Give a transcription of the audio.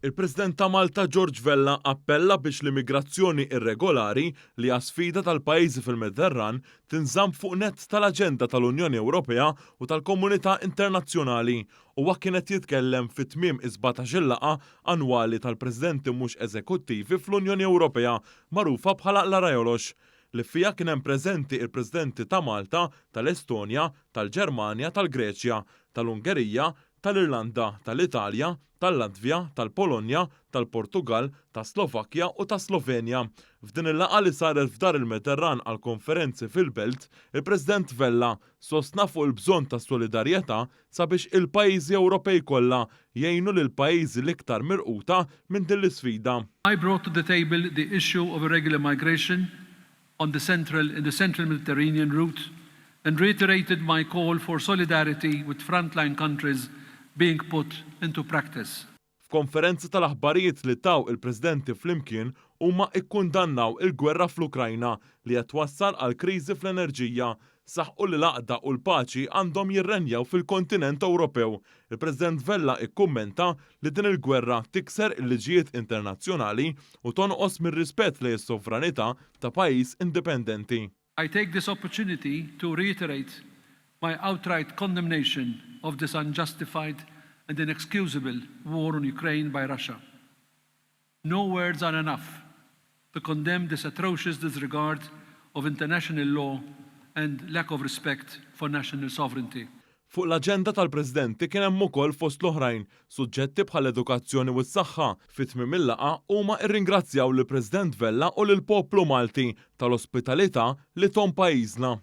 Il-President ta' Malta George Vella appella biex l-immigrazzjoni irregolari, li hija sfida tal-pajjiżi fil-Mediterran, tinżamm fuq nett tal-aġenda tal-Unjoni Ewropea u tal-komunità internazzjonali. Huwa kien qed jitkellem fi tmiem is-17-il laqgħa annwali tal-Presidenti mhux eżekuttivi fl-Unjoni Ewropea, magħrufa bħala l-Arraiolos, li fiha kien hemm preżenti il-Presidenti ta' Malta, tal-Estonja, tal-Ġermanja, tal-Greċja, tal-Ungerija, tal-Irlanda, tal-Italja, tal-Latvja, tal-Polonja, tal-Portugall, tas-Slovakkja u tas-Slovenja. F'din il-laqgħa li saret f'Dar il-Mediterran għall-Konferenzi fil-Belt, il-President Vella sostna fuq il-bżonn ta' solidarjetà sabiex il-pajjiżi Ewropej kollha jgħinu lill-pajjiżi l-iktar milquta minn din l-isfida. I brought to the table the issue of irregular migration on the central in the central Mediterranean route and reiterated my call for solidarity with frontline countries being put into practice. F'konferenza tal-aħbarijiet li taw il-Presidenti flimkien huma ikkundannaw il-gwerra fl-Ukrajna li qed twassal għal kriżi fl-enerġija. Saħqu li l-għaqda u l-paċi għandhom jirrenjaw fil-kontinent Ewropew. Il-President Vella ikkummenta li din il-gwerra tikser il-liġijiet internazzjonali u tonqos mir-rispett lejn is-sovranità ta' pajjiż indipendenti. I take this opportunity to reiterate my outright condemnation of this unjustified and inexcusable war on Ukraine by Russia. No words are enough to condemn this atrocious disregard of international law and lack of respect for national sovereignty. Fuq l-aġenda tal-Presidenti kien hemm ukoll, fost l-oħrajn, suġġetti bħal edukazzjoni u s-saħħa. Fi tmiem il-laqgħa huma rringrazzjaw lill-President Vella u lill-poplu Malti tal-ospitalità li tahom pajjiżna.